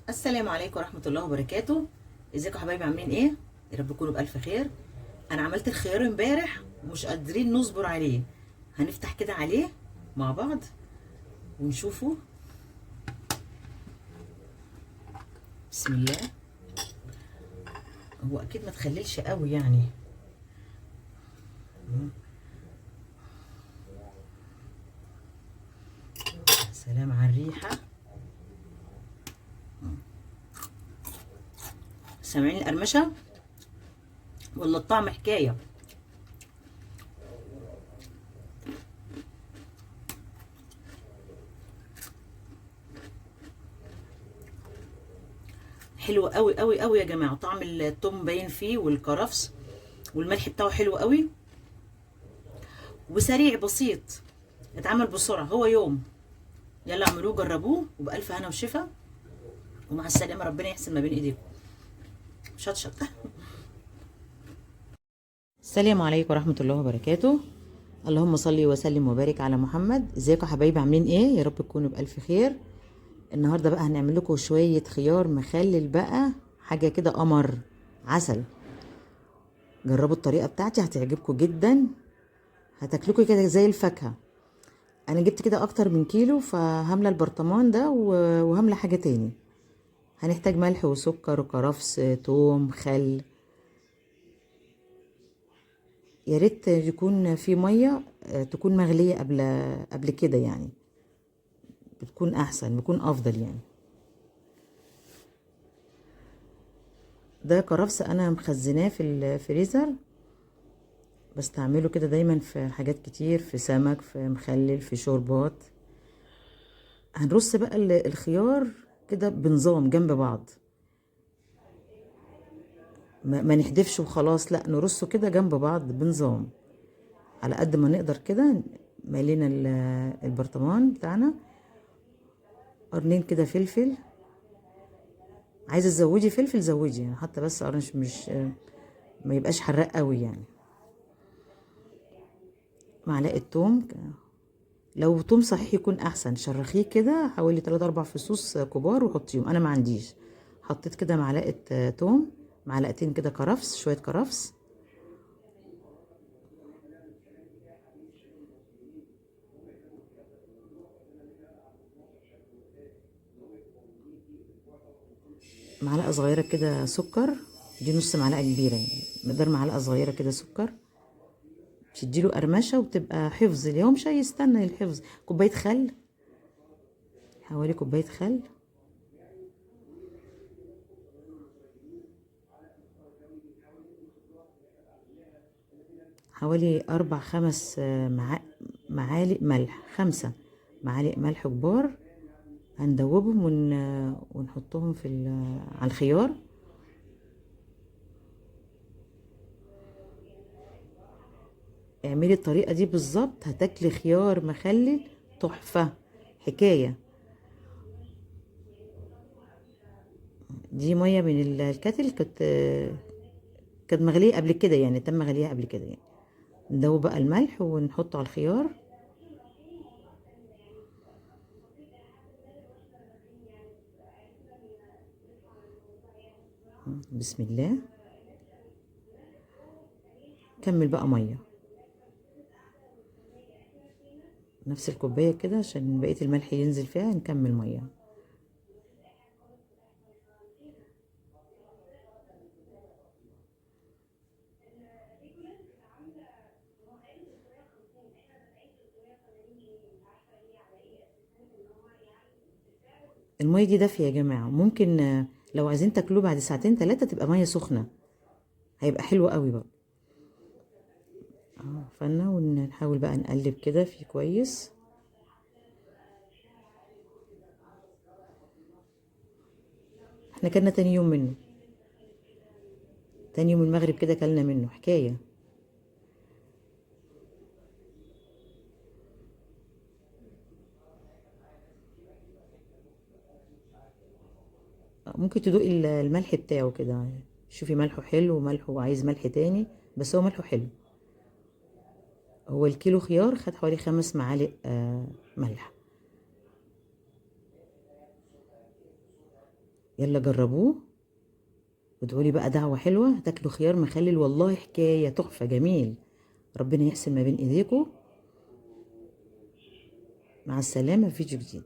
السلام عليكم ورحمة الله وبركاته. ازيكم يا حبايبي، عاملين ايه؟ يا رب تكونوا بألف خير. انا عملت الخيار امبارح ومش قادرين نصبر عليه. هنفتح كده عليه مع بعض ونشوفه. بسم الله. هو اكيد ما تخللش قوي يعني. سلام على الريحة. سامعين القرمشة ولا الطعم حكاية؟ حلو قوي قوي قوي يا جماعة. طعم التوم باين فيه والكرفس والملح بتاعه حلو قوي، وسريع بسيط، اتعمل بسرعة، هو يوم. يلا اعملوه جربوه وبألف هنا وشفا، ومع السلامة. ربنا يحسن ما بين ايديكم. شط. السلام عليكم ورحمة الله وبركاته. اللهم صل وسلم وبارك على محمد. ازيكم يا حبايبي، عاملين ايه؟ يا رب تكونوا بألف خير. النهارده بقى هنعمل لكم شوية خيار مخلل، بقى حاجة كده قمر عسل. جربوا الطريقة بتاعتي هتعجبكم جدا، هتاكلوكوا كده زي الفاكهة. انا جبت كده اكتر من كيلو، فهملة البرطمان ده وهملة حاجة تاني. هنحتاج ملح وسكر وكرفس، توم، خل. يا ريت يكون في مية تكون مغليه قبل كده يعني، بتكون احسن، بيكون افضل يعني. ده كرفس انا مخزناه في الفريزر، بستعمله كده دايما في حاجات كتير، في سمك، في مخلل، في شوربات. هنرص بقى الخيار كده بنظام جنب بعض، ما نحدفش وخلاص، لا نرصه كده جنب بعض بنظام على قد ما نقدر كده. مالينا البرطمان بتاعنا. قرنين كده فلفل، عايزه تزودي فلفل زودي يعني، حتى بس قرن مش ما يبقاش حراق قوي يعني. معلقه توم، لو توم صحيح يكون احسن، شرخيه كده حوالي 3 4 فصوص كبار وحطيهم. انا ما عنديش، حطيت كده معلقه توم، معلقتين كده كرفس، شوية كرفس. معلقه صغيرة كده سكر، دي نص معلقه كبيرة يعني، مقدار معلقه صغيرة كده سكر، تديله قرمشه وبتبقى حفظ اليوم، مش هيستنى الحفظ. كوباية خل، حوالي كوباية خل. حوالي 4 5 معالق ملح، 5 معالق ملح كبار. هندوبهم ونحطهم في على الخيار. اعملي الطريقة دي بالظبط، هتاكلي خيار مخلل تحفة حكاية. دي مية من الكاتل، كانت مغلية قبل كده يعني، تم غليها قبل كده يعني. ندوب بقى الملح ونحطه على الخيار. بسم الله. كمل بقى مية نفس الكوباية كده عشان بقية الملح ينزل فيها. نكمل مية. المية دي دافيه يا جماعة، ممكن لو عايزين تاكلوه بعد ساعتين 3 تبقى مية سخنة، هيبقى حلو قوي بقى. فانا ونحاول بقى نقلب كده فيه كويس. احنا كلنا تاني يوم منه، تاني يوم المغرب كده كلنا منه حكاية. ممكن تدوقي الملح بتاعه كده، شوفي ملحة حلو وملحه عايز ملح تاني، بس هو ملحة حلو. هو الكيلو خيار خد حوالي 5 معالق ملح. يلا جربوه وادعوا لي بقى دعوة حلوة. هتاكلوا خيار مخلل والله حكاية تحفة جميل. ربنا يحسن ما بين ايديكم. مع السلامة في فيديو جديد.